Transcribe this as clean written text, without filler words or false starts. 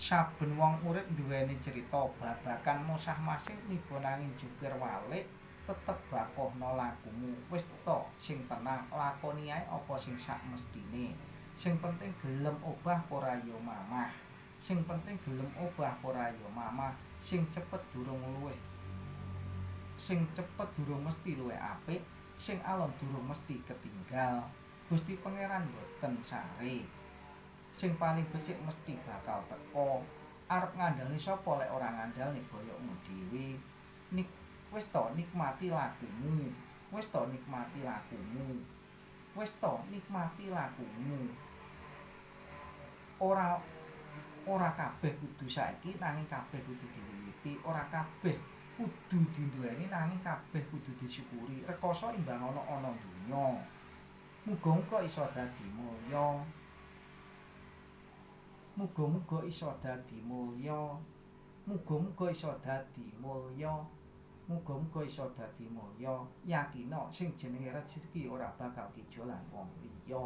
Saben wong urip duweni crita babagan mosah-masih niba nanging jungkir walik tetep bakohna lakumu. Wis to sing tenang lakoni ae apa sing sakmestine. Sing penting gelem obah ora ya mamah. Sing penting gelem obah ora ya mamah. Sing cepet durung luwih. Sing cepet durung mesti luwih apik, sing alon durung mesti ketinggal. Gusti Pangeran boten sare. Sing paling becik mesti bakal teka. Arep ngandalne sapa lek ora ngandalne boyokmu dhewe. Nik wis to nikmati lakumu. Wis to nikmati lakumu. Wis to nikmati lakumu. Ora ora kabeh kudu saiki nanging kabeh kudu diwiwiti. Ora kabeh kudu dinduweni nanging kabeh kudu disyukuri. Rekoso imbang ana-ana donya. Muga-muga iso dadi mulya. Muga-muga iso dadi mulya. Muga-muga iso dadi mulya. Muga-muga iso dadi mulya. Yakina sing jenenge rejeki ora bakal kijolan wong liya.